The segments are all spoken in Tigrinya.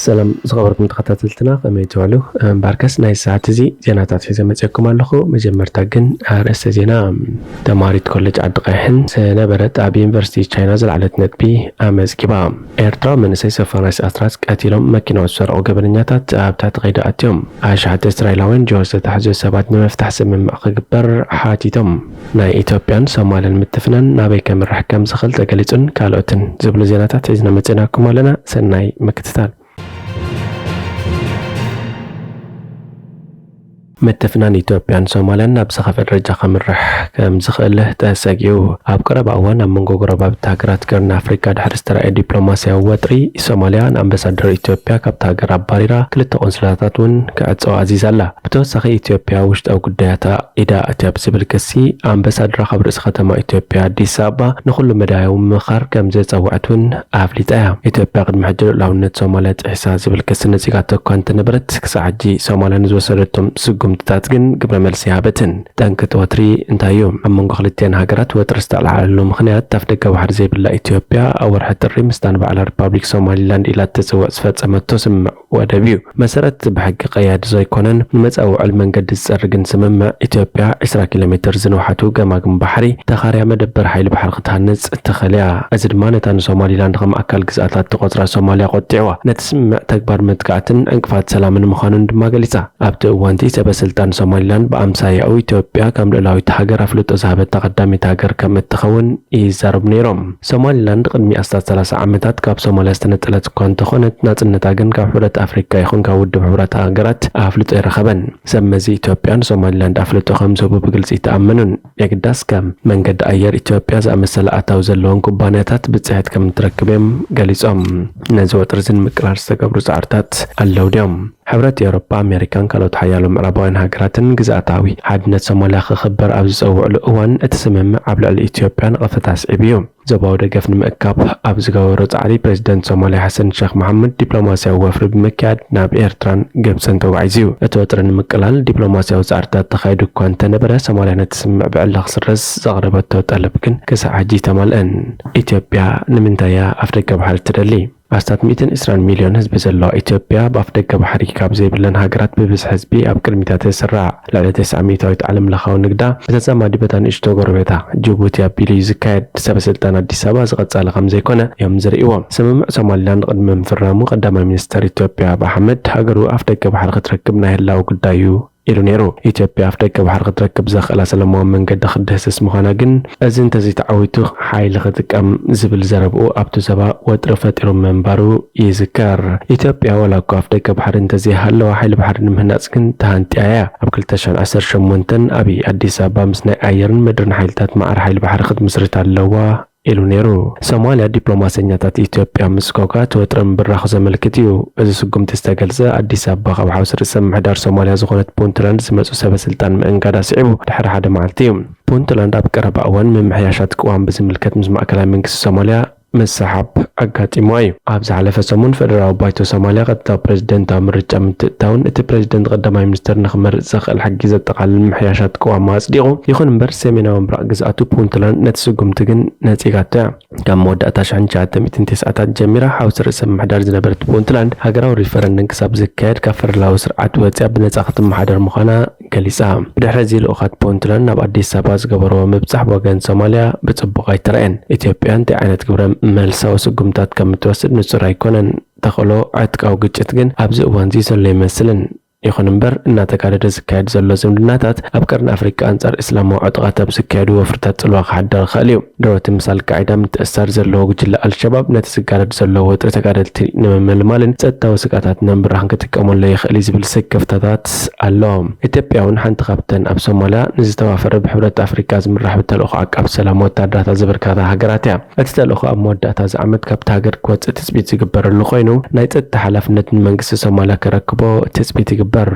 ሰላም ዝኸበርኩም ተኸታተልትና፣ ከመይ ትውዕሉ? እምበኣርከስ ናይ ሰዓት እዚ ዜናታት ሒዘ መጺአኩም ኣለኹ። መጀመርታ ግን ኣርእስተ ዜና። ተማሃሪት ኮሌጅ ዓዲ ቀይሕን ዝነበረት ኣብ ዩኒቨርሲቲ ቻይና ዝለዓለት ነጥቢ ኣመዝጊባ። ኤርትራዊ መንእሰይ ሶፎናስ ኣስራት ቀቲሎም መኪናኡ ዝሰርቑ ገበነኛታት ኣብ ትሕቲ ቀይዲ ኣትዮም። ኣሽሓት እስራኤላውያን ጆርጅ ዝተታሕዙ ሰባት ንምፍታሕ ስምምዕ ክግበር ሓቲቶም። ናይ ኢትዮጵያን ሶማልን ምትፍናን ናበይ ከምርሕ ከም ዝኽእል ተገሊጹን ካልኦትን ዝብሉ ዜናታት ሒዝና መጺናኩም ኣለና። ሰናይ ምክትታል። ምትፍናን ኢትዮጵያን ሶማልያን ናብ ዝኸፍአ ደረጃ ከምርሕ ከም ዝኽእል ተሰጊኡ። ኣብ ቀረባ እዋን ኣብ መንጎ ጎረባብቲ ሃገራት ቀርኒ ኣፍሪካ ድሕሪ ዝተራእየ ዲፕሎማስያዊ ወጥሪ፣ ሶማልያ ንኣምባሳደር ኢትዮጵያ ካብታ ሃገር ኣባሪራ፣ ክልተ ቆንስላታት እውን ክዕጸዋ ኣዚዛ ኣላ። ብተወሳኺ ኢትዮጵያ ውሽጣዊ ጉዳያታ ኢዳ ኣትያ ብዝብል ክሲ፣ ኣምባሳደራ ካብ ርእሲ ከተማ ኢትዮጵያ ኣዲስ ኣበባ ንኹሉ መዳያዊ ምምኻር ከም ዘጸውዐት እውን ኣፍሊጣ እያ። ኢትዮጵያ ቅድሚ ሕጂ ልኡላውነት ሶማልያ ጥሒሳ ዝብል ክሲ ነጺጋቶ እኳ እንተነበረት፣ ክሳዕ ሕጂ ሶማልያ ንዝወሰደቶም ስጉምትታት ግን ግብረ መልሲ ኣይሃበትን። ጠንቂ እቲ ወጥሪ እንታይ እዩ? ኣብ መንጎ ክልቲአን ሃገራት ወጥሪ ዝተለዓለሉ ምኽንያት፣ ኣፍደገ ባሕሪ ዘይብላ ኢትዮጵያ ኣብ ወርሒ ጥሪ ምስታ ንባዕላ ሪፓብሊክ ሶማሊላንድ ኢላ እትጽውዕ ዝፈጸመቶ ስምምዕ ወደብ እዩ። መሰረት ብሕጊ ቀያዲ ዘይኮነን ንመጻኢ ውዕል መንገዲ ዝጸርግን ስምምዕ፣ ኢትዮጵያ ዕስራ ኪሎ ሜትር ዝንውሓቱ ገማግም ባሕሪ ተኻርያ መደበር ሓይሊ ባሕሪ ክትሃንጽ ትኽእል እያ። እዚ ድማ ነታ ንሶማሊላንድ ከም ኣካል ግዝኣታ እትቖጽራ ሶማልያ ቆጢዕዋ። ነቲ ስምምዕ ተግባር መጥቃዕትን ዕንቅፋት ሰላምን ምዃኑን ድማ ገሊጻ። ኣብቲ እዋንቲ ሰበ ስልጣን ሶማሊላንድ ብኣምሳያኡ ኢትዮጵያ ከም ልኡላዊት ሃገር ኣፍልጦ ዝሃበታ ቀዳመይቲ ሃገር ከም እትኸውን ይዛረቡ ነይሮም። ሶማሊላንድ ቅድሚ ኣስታት ሰላሳ ዓመታት ካብ ሶማልያ ዝተነጠለት እኳ እንተኾነት፣ ናጽነታ ግን ካብ ሕብረት ኣፍሪካ ይኹን ካብ ውድብ ሕቡራት ሃገራት ኣፍልጦ ኣይረኸበን። ሰብ መዚ ኢትዮጵያ ንሶማሊላንድ ኣፍልጦ ከም ዝህቡ ብግልጺ ኣይተኣመኑን። የግዳስ ከም መንገዲ ኣየር ኢትዮጵያ ዝኣመሰለ ኣታዊ ዘለዎም ኩባንያታት ብጽሕት ከም እትረክብ እዮም ገሊጾም። ነዚ ወጥሪ እዚ ንምቅላል ዝተገብሩ ጻዕርታት ኣለዉ ድዮም? ሕብረት ኤውሮጳ፣ ኣሜሪካን ካልኦት ሓያሎ ምዕራባውያን ሃገራትን ግዝኣታዊ ሓድነት ሶማልያ ክኽበር ኣብ ዝጸውዕሉ እዋን፣ እቲ ስምምዕ ኣብ ልዕሊ ኢትዮጵያ ነቐፈታ ኣስዒቡ እዩ። ዞባዊ ደገፍ ንምእካብ ኣብ ዝገበሮ ጻዕሪ፣ ፕሬዚደንት ሶማልያ ሓሰን ሸኽ መሓመድ ዲፕሎማስያዊ ወፍሪ ብምክያድ ናብ ኤርትራን ግብጽን ተጓዒዙ እዩ። እቲ ወጥሪ ንምቅላል ዲፕሎማስያዊ ጻዕርታት ተኻይዱ እኳ እንተነበረ፣ ሶማልያ ነቲ ስምምዕ ብዕሊ ክስረዝ ዘቕረበቶ ጠለብ ግን ክሳዕ ሕጂ ኣይተማልአን። ኢትዮጵያ ንምንታይ እያ ኣፍደገ ባሕሪ እትደሊ? ኣስታት ሚእትን ዕስራን ሚልዮን ህዝቢ ዘለዋ ኢትዮጵያ፣ ብኣፍደገ ባሕሪ ካብ ዘይብለን ሃገራት ብብዝሒ ህዝቢ ኣብ ቅድሚታ ትስራዕ። ልዕሊ ተስዓ ሚእታዊት ዓለምለኻዊ ንግዳ ብተዛማዲ በታ ንእሽቶ ጎረቤታ ጅቡቲ ኣቢሉ እዩ ዝካየድ። ሰበ ስልጣን ኣዲስ ኣበባ እዚ ቀጻሊ ከም ዘይኮነ እዮም ዝርእይዎ። ስምምዕ ሶማሊላንድ ቅድሚ ምፍራሙ፣ ቀዳማይ ሚኒስተር ኢትዮጵያ ኣብይ ኣሕመድ፣ ሃገሩ ኣፍደገ ባሕሪ ክትረክብ ናይ ህላወ ጉዳይ እዩ ኢሉ ነይሩ። ኢትዮጵያ ኣፍደገ ባሕሪ ክትረክብ ዘኽእላ ሰላማዊ መንገዲ ክትድህስስ ምዃና ግን፣ እዚ እንተዘይተዓዊቱ ሓይሊ ክጥቀም ዝብል ዘረብኡ ኣብቲ ዞባ ወጥሪ ፈጢሩ ምንባሩ ይዝከር። ኢትዮጵያ ዋላ እኳ ኣፍደገ ባሕሪ እንተዘይሃለዋ፣ ሓይሊ ባሕሪ ንምህናጽ ግን ተሃንጥያ እያ። ኣብ ክልተ ሽሕን ዓሰርተ ሸሞንተን ኣብይ ኣዲስ ኣበባ ምስ ናይ ኣየርን ምድርን ሓይልታት ማዕረ ሓይሊ ባሕሪ ክትምስርት ኣለዋ ኢሉ ነይሩ። ሶማልያ ዲፕሎማሰኛታት ኢትዮጵያ ምስ ኮካ እቲ ወጥሪ ምብራኹ ዘመልክት እዩ። እዚ ስጉምቲ ዝተገልጸ፣ ኣዲስ ኣበባ ካብ ሓውሲ ርእሰ ምምሕዳር ሶማልያ ዝኾነት ፑንትላንድ ዝመጹ ሰበ ስልጣን ምእንጋዳ ስዒቡ ድሕሪ ሓደ መዓልቲ እዩ። ፑንትላንድ ኣብ ቀረባ እዋን ምምሕያሻት ቅዋም ብዝምልከት ምስ ማእከላይ መንግስቲ ሶማልያ ምስሓብ ኣጋጢምዋ እዩ። ኣብ ዝሓለፈ ሰሙን፣ ፈደራላዊ ባይቶ ሶማልያ ቀጥታዊ ፕሬዚደንታዊ ምርጫ ምትእትታውን እቲ ፕሬዚደንት ቀዳማይ ሚኒስተር ንኽመርጽ ዘኽእል ሕጊ ዘጠቓልል ምምሕያሻት ቅዋም ኣጽዲቑ። ይኹን እምበር፣ ሰሜናዊ ምብራቕ ግዝኣቱ ፑንትላንድ ነቲ ስጉምቲ ግን ነጺጋቶ እያ። ካብ መወዳእታ ሽሕን ትሽዓተ ሚእትን ተስዓታት ጀሚራ ሓውሲ ርእሰ ምምሕዳር ዝነበረት ፑንትላንድ፣ ሃገራዊ ሪፈረንደም ክሳብ ዝካየድ ካብ ፈደራላዊ ስርዓት ወጺኣ ብነጻ ክትመሓደር ምዃና ገሊጻ። ብድሕሪ እዚ ልኡኻት ፑንትላንድ ናብ ኣዲስ ኣበባ ዝገበርዎ ምብጻሕ ብወገን ሶማልያ ብጽቡቕ ኣይተራእየን። ኢትዮጵያ እንታይ ዓይነት ግብረ መልሳዊ ስጉምታት ከም እትወስድ ንጹር ኣይኮነን። ተኽእሎ ዕጥቃዊ ግጭት ግን ኣብዚ እዋንዚ ዘሎ ኣይመስልን። ይኹን እምበር፣ እናተጋደደ ዝካየድ ዘሎ ዝምድናታት ኣብ ቀርኒ ኣፍሪቃ ኣንጻር እስላማዊ ዕጡቓት ኣብ ዝካየዱ ወፍርታት ጽልዋ ክሓድር ይኽእል እዩ። ድሮቲ ምስ ኣልቃዒዳ ምትእስሳር ዘለዎ ጉጅለ ኣልሸባብ ነቲ ዝጋደድ ዘሎ ወጥሪ ተጋደልቲ ንምምልማልን ጸጥታዊ ስግኣታት ንምብራኽን ክጥቀመሉ ይኽእል እዩ ዝብል ስክፍታታት ኣሎ። ኢትዮጵያ እውን ሓንቲ ካብተን ኣብ ሶማልያ ንዝተዋፈረ ብሕብረት ኣፍሪቃ ዝምራሕ ብተልእኾ ዓቃብ ሰላም ወታደራታ ዘበርከታ ሃገራት እያ። እቲ ተልእኾ ኣብ መወዳእታ እዚ ዓመት ካብታ ሃገር ክወጽእ ትጽቢት ዝግበረሉ ኮይኑ፣ ናይ ጸጥታ ሓላፍነት ንመንግስቲ ሶማልያ ከረክቦ ትጽቢት ይግበር።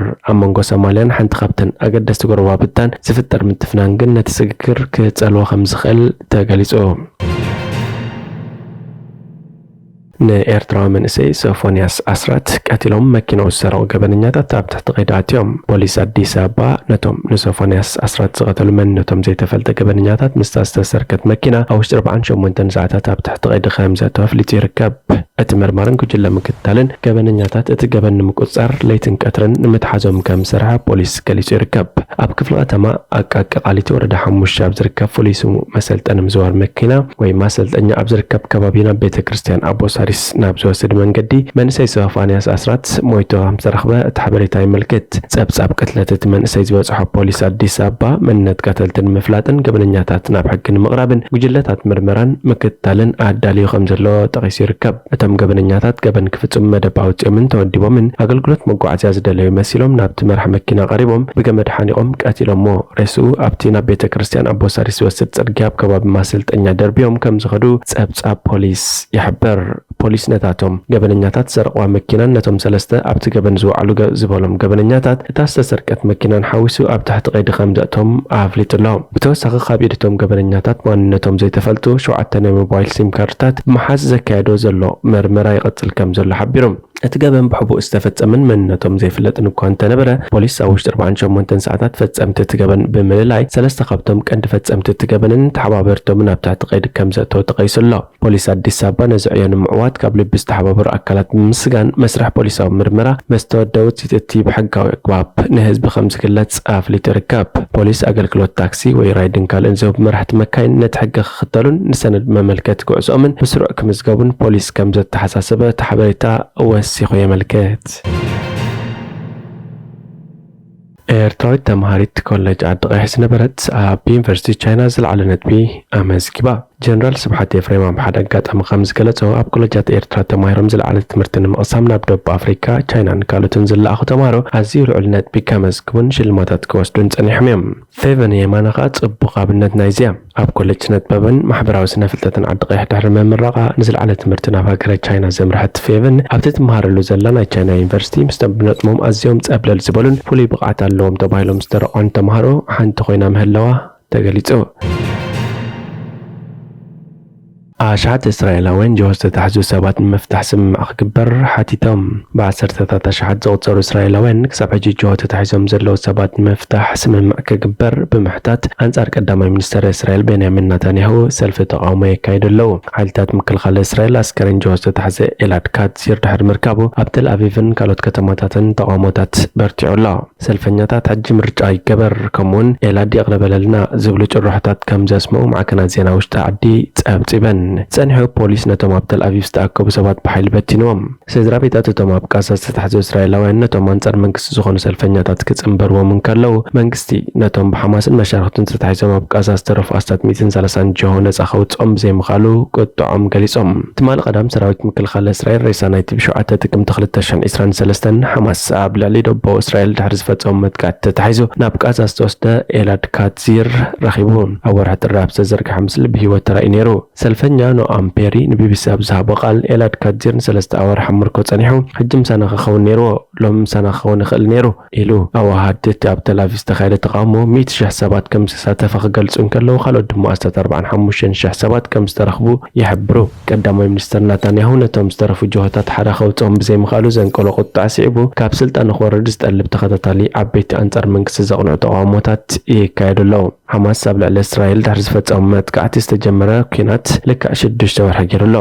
ኣብ መንጎ ሶማልያን ሓንቲ ካብተን ኣገደስቲ ጎረባብታን ዝፍጠር ምትፍናን ግን ነቲ ስግግር ክጸልዎ ከም ዝኽእል ተገሊጹ። ንኤርትራዊ መንእሰይ ሶፎንያስ ኣስራት ቀቲሎም መኪናኡ ዝሰረቑ ገበነኛታት ኣብ ትሕቲ ቀይዲ ኣትዮም። ፖሊስ ኣዲስ ኣበባ ነቶም ንሶፎንያስ ኣስራት ዝቐተሉ መንነቶም ዘይተፈልጠ ገበነኛታት ምስታ ዝተሰርቀት መኪና ኣብ ውሽጢ ኣርባዓን ሸሞንተን ሰዓታት ኣብ ትሕቲ ቀይዲ ከም ዘእተወ ኣፍሊጡ ይርከብ። እቲ መርማርን ጉጅለ ምክትታልን ገበነኛታት እቲ ገበን ንምቁጽጻር ለይትን ቀትርን ንምትሓዞም ከም ዝሰርሐ ፖሊስ ገሊጹ ይርከብ። ኣብ ክፍለ ከተማ ኣቃቂ ቃሊቲ ወረዳ ሓሙሽተ ኣብ ዝርከብ ፍሉይ ስሙ መሰልጠኒ ምዝዋር መኪና ወይ ማሰልጠኛ ኣብ ዝርከብ ከባቢ ናብ ቤተ ክርስቲያን ኣቦ ሳሪስ ናብ ዝወስድ መንገዲ መንእሰይ ሶፎንያስ ኣስራት ሞይቱ ከም ዝተረኽበ እቲ ሓበሬታ የመልክት። ጸብጻብ ቅትለት እቲ መንእሰይ ዝበጽሖ ፖሊስ ኣዲስ ኣበባ መንነት ቀተልቲ ንምፍላጥን ገበነኛታት ናብ ሕጊ ንምቕራብን ጉጅለታት ምርመራን ምክትታልን ኣዳልዩ ከም ዘሎ ጠቒሱ ይርከብ። እቶም ገበነኛታት ገበን ክፍጽሙ መደብ ኣውጺኦምን ተወዲቦምን ኣገልግሎት መጓዓዝያ ዝደለዩ መሲሎም ናብቲ መራሕ መኪና ቀሪቦም ብገመድ ሓኒቖም ቀቲሎሞ። ሬስኡ ኣብቲ ናብ ቤተ ክርስቲያን ኣቦ ሳሪስ ዝወስድ ጽርግያ ኣብ ከባቢ ማሰልጠኛ ደርብዮም ከም ዝኸዱ ጸብጻብ ፖሊስ ይሕብር። ፖሊስ ነታቶም ገበነኛታት ዝሰረቕዋ መኪናን ነቶም ሰለስተ ኣብቲ ገበን ዝወዓሉ ገ-፣ ዝበሎም ገበነኛታት እታ ዝተሰርቀት መኪናን ሓዊሱ ኣብ ትሕቲ ቀይዲ ከም ዘእቶም ኣፍሊጡ ኣሎ። ብተወሳኺ ካብ ኢድ እቶም ገበነኛታት ማንነቶም ዘይተፈልጡ ሸውዓተ ናይ ሞባይል ሲም ካርድታት ብምሓዝ ዘካየዶ ዘሎ መርመራ ይቐጽል ከም ዘሎ ሓቢሮም። እቲ ገበን ብሕቡእ ዝተፈጸመን መንነቶም ዘይፍለጥን እኳ እንተነበረ፣ ፖሊስ ኣብ ውሽጢ ኣርባዓን ሸሞንተን ሰዓታት ፈጸምቲ እቲ ገበን ብምልላይ ሰለስተ ካብቶም ቀንዲ ፈጸምቲ እቲ ገበንን ተሓባበርቶምን ኣብ ትሕቲ ቀይዲ ከም ዘእተወ ተቐይሱ ኣሎ። ፖሊስ ኣዲስ ኣበባ ነዚ ዕዮ ንምዕዋት ካብ ልቢ ዝተሓባበሩ ኣካላት ብምምስጋን፣ መስርሕ ፖሊሳዊ ምርመራ ምስ ተወደአ ውጽኢት እቲ ብሕጋዊ ኣግባብ ንህዝቢ ከም ዝግለጽ ኣፍሊጡ ይርከብ። ፖሊስ ኣገልግሎት ታክሲ ወይ ራይድን ካልእን ዝህቡ መራሕቲ መካይን ነቲ ሕጊ ክኽተሉን ንሰነድ መመልከቲ ጉዕዝኦምን ብስሩዕ ክምዝገቡን ፖሊስ ከም ዘተሓሳሰበ እቲ ሓበሬታ ወሲኹ የመልክት። ኤርትራዊት ተምሃሪት ኮሌጅ ዓዲ ቀይሕ ዝነበረት ኣብ ዩኒቨርሲቲ ቻይና ዝለዓለ ነጥቢ ኣመዝጊባ። ጀነራል ስብሓት ኤፍሬም ኣብ ሓደ ኣጋጣሚ ከም ዝገለጾ፣ ኣብ ኮሌጃት ኤርትራ ተማሂሮም ዝለዓለ ትምህርቲ ንምቕሳም ናብ ደቡብ ኣፍሪካ፣ ቻይናን ካልኦትን ዝለኣኹ ተምሃሮ ኣዝዩ ልዑል ነጥቢ ከመዝግቡን ሽልማታት ክወስዱን ጸኒሖም እዮም። ፌቨን የማነ ከኣ ጽቡቕ ኣብነት ናይዚ እያ። ኣብ ኮሌጅ ስነ ጥበብን ማሕበራዊ ስነ ፍልጠትን ዓዲ ቀይሕ ድሕሪ ምምራቓ ንዝለዓለ ትምህርቲ ናብ ሃገረ ቻይና ዘምርሐት ፌቨን፣ ኣብቲ ትመሃረሉ ዘላ ናይ ቻይና ዩኒቨርሲቲ ምስቶም ብነጥሞም ኣዝዮም ጸብለል ዝበሉን ፍሉይ ብቕዓት ኣለዎም ተባሂሎም ዝተረቖን ተምሃሮ ሓንቲ ኮይና ምህላዋ ተገሊጹ። ኣሽሓት እስራኤላውያን ጅሆ ዝተታሕዙ ሰባት ንምፍታሕ ስምምዕ ክግበር ሓቲቶም። ብዓሰርተታት ኣሽሓት ዝቑጸሩ እስራኤላውያን ክሳብ ሕጂ ጅሆ ተታሒዞም ዘለዉ ሰባት ንምፍታሕ ስምምዕ ክግበር ብምሕታት፣ ኣንጻር ቀዳማይ ሚኒስተር እስራኤል ቤንያሚን ናታንያሁ ሰልፊ ተቓውሞ የካይዱ ኣለዉ። ሓይልታት ምክልኻል እስራኤል ኣስከሬን ጅሆ ዝተታሕዘ ኤላድ ካትዚር ድሕሪ ምርካቡ፣ ኣብ ተል ኣቪቭን ካልኦት ከተማታትን ተቓውሞታት በርቲዑ ኣሎ። ሰልፈኛታት ሕጂ ምርጫ ይገበር፣ ከምኡውን ኤላድ ይቕረ በለልና ዝብሉ ጭርሖታት ከም ዘስምዑ ማዕከናት ዜና ውሽጢ ዓዲ ጸብጺበን። ጸኒሑ ፖሊስ ነቶም ኣብ ተል ኣቪቭ ዝተኣከቡ ሰባት ብሓይሊ በቲንዎም። ስድራ ቤታት እቶም ኣብ ቃዛ ዝተታሕዙ እስራኤላውያን ነቶም ኣንጻር መንግስቲ ዝኾኑ ሰልፈኛታት ክጽንበርዎም እንከለዉ፣ መንግስቲ ነቶም ብሓማስን መሻርኽቱን ተታሒዞም ኣብ ቃዛ ዝተረፉ ኣስታት ሚእትን ሰላሳን ጅሆ ነጻ ከውጽኦም ብዘይምኽኣሉ ቁጥዖም ገሊጾም። ትማሊ ቀዳም ሰራዊት ምክልኻል እስራኤል ሬሳ ናይቲ ብሸውዓተ ጥቅምቲ ክልተ ሽሕን ዕስራን ሰለስተን ሓማስ ኣብ ልዕሊ ደቡባዊ እስራኤል ድሕሪ ዝፈጸሞ መጥቃዕቲ ተታሒዙ ናብ ቃዛ ዝተወስደ ኤላድ ካትዚር ረኺቡ። ኣብ ወርሒ ጥሪ ኣብ ዝተዘርግሐ ምስሊ ብህይወት ተራእዩ ነይሩ። ሰልፈኛ ኖኣም ፔሪ ንቢቢሲ ኣብ ዝሃቦ ቃል፣ ኤላድ ካትዚር ንሰለስተ ኣዋርሕ ኣብ ምርኮ ጸኒሑ፣ ሕጂ ምሳና ክኸውን ነይርዎ፣ ሎሚ ምሳና ክኸውን ይኽእል ነይሩ ኢሉ። ኣዋሃድቲ እቲ ኣብ ተል ኣቪቭ ዝተኻየደ ተቓውሞ ሚእቲ ሽሕ ሰባት ከም ዝተሳተፈ ክገልጹ እንከለዉ፣ ካልኦት ድማ ኣስታት ኣርባዓን ሓሙሽተን ሽሕ ሰባት ከም ዝተረኽቡ ይሕብሩ። ቀዳማይ ሚኒስተር ናታንያሁ ነቶም ዝተረፉ ጅሆታት ሓራ ከውጽኦም ብዘይምኽኣሉ ዘንቀሎ ቁጥዐ ስዒቡ፣ ካብ ስልጣኑ ክወርድ ዝጠልብ ተኸታታሊ ዓበይቲ ኣንጻር መንግስቲ ዘቕንዑ ተቓውሞታት ይካየዱ ኣለዉ። ሓማስ ኣብ ልዕሊ እስራኤል ድሕሪ ዝፈጸሞ መጥቃዕቲ ዝተጀመረ ኲናት ልክዕ ሽዱሽተ ወርሒ ገይሩ ኣሎ።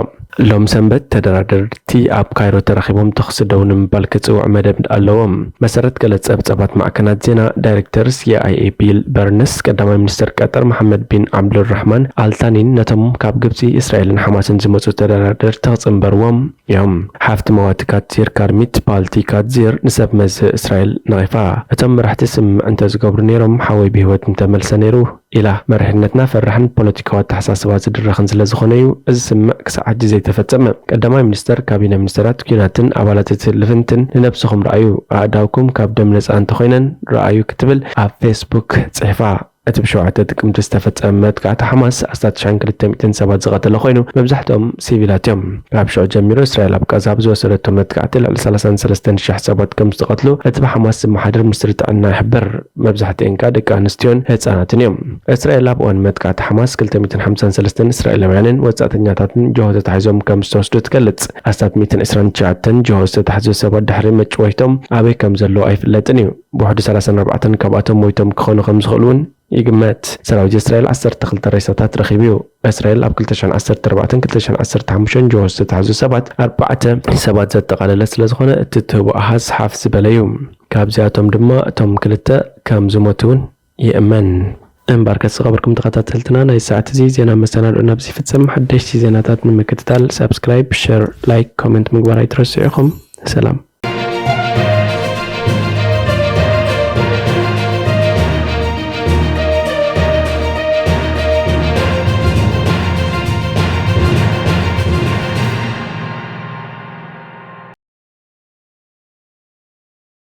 ሎም ሰንበት ተደራደርቲ ኣብ ካይሮ ተራኺቦም ተኹሲ ደው ንምባል ክጽውዕ መደብ ኣለዎም። መሰረት ገለ ጸብጻባት ማዕከናት ዜና፣ ዳይሬክተር ሲ ኣይ ኤ ቢል በርንስ ቀዳማይ ሚኒስተር ቀጠር መሓመድ ቢን ዓብዱራሕማን ኣልታኒን ነቶም ካብ ግብጺ፣ እስራኤልን ሓማስን ዝመጹ ተደራደርቲ ክጽንበርዎም እዮም። ሓፍቲ መዋቲ ካትዚር ካርሚት ፓልቲ ካትዚር ንሰብ መዚ እስራኤል ነቒፋ። እቶም መራሕቲ ስምምዕ እንተዝገብሩ ነይሮም፣ ሓወይ ብህይወት ምተመልሰ ነይሩ ኢላ። መሪሕነትና ፈራሕን ፖለቲካዊ ኣተሓሳስባ ዝድረኽን ስለ ዝኾነ እዩ እዚ ስምምዕ ክሳዕ ሕጂ ዘይተፈጸመ። ቀዳማይ ሚኒስተር፣ ካቢነ ሚኒስተራት፣ ኲናትን ኣባላት እቲ ልፍንትን ንነብስኹም ረኣዩ፣ ኣእዳውኩም ካብ ደም ነጻ እንተኾይነን ረኣዩ ክትብል ኣብ ፌስቡክ ጽሒፋ። እቲ ብሸውዓተ ጥቅምቲ ዝተፈጸመ መጥቃዕቲ ሓማስ ኣስታት ሽሕን ክልተ ሚእትን ሰባት ዝቐተለ ኮይኑ፣ መብዛሕትኦም ሲቪላት እዮም። ካብ ሽዑ ጀሚሩ እስራኤል ኣብ ቃዛ ብዝወሰደቶ መጥቃዕቲ ልዕሊ ሰላሳን ሰለስተን ሽሕ ሰባት ከም ዝተቐትሉ እቲ ብሓማስ ዝመሓደር ሚኒስትሪ ጥዕና ይሕብር። መብዛሕትኤን ከኣ ደቂ ኣንስትዮን ህጻናትን እዮም። እስራኤል ኣብ እዋን መጥቃዕቲ ሓማስ ክልተ ሚእትን ሓምሳን ሰለስተን እስራኤላውያንን ወጻእተኛታትን ጅሆ ተታሒዞም ከም ዝተወስዱ ትገልጽ። ኣስታት ሚእትን ዕስራን ትሽዓተን ጅሆ ዝተታሕዙ ሰባት ድሕሪ መጭወይቶም ኣበይ ከም ዘለዉ ኣይፍለጥን እዩ። ብውሕዱ ሰላሳን ኣርባዕተን ካብኣቶም ሞይቶም ክኾኑ ከም ዝኽእሉ እውን ይግመት። ሰራዊት እስራኤል ዓሰርተ ክልተ ሬሳታት ረኺቡ እዩ። እስራኤል ኣብ ክልተ ሽሕን ዓሰርተ ኣርባዕተን ክልተ ሽሕን ዓሰርተ ሓሙሽተን ጅሆ ዝተታሕዙ ሰባት ኣርባዕተ ሰባት ዘጠቓለለ ስለ ዝኾነ፣ እቲ ትህቦ ኣሃዝ ሓፍ ዝበለ እዩ። ካብዚኣቶም ድማ እቶም ክልተ ከም ዝሞቱ እውን ይእመን። እምበኣርከስ ዝኸበርኩም ተኸታተልትና፣ ናይ ሰዓት እዚ ዜና መሰናድኦ ናብዚ ይፍጸም። ሓደሽቲ ዜናታት ንምክትታል ሳብስክራይብ፣ ሸር፣ ላይክ፣ ኮመንት ምግባር ኣይትረስዑ ኢኹም። ሰላም።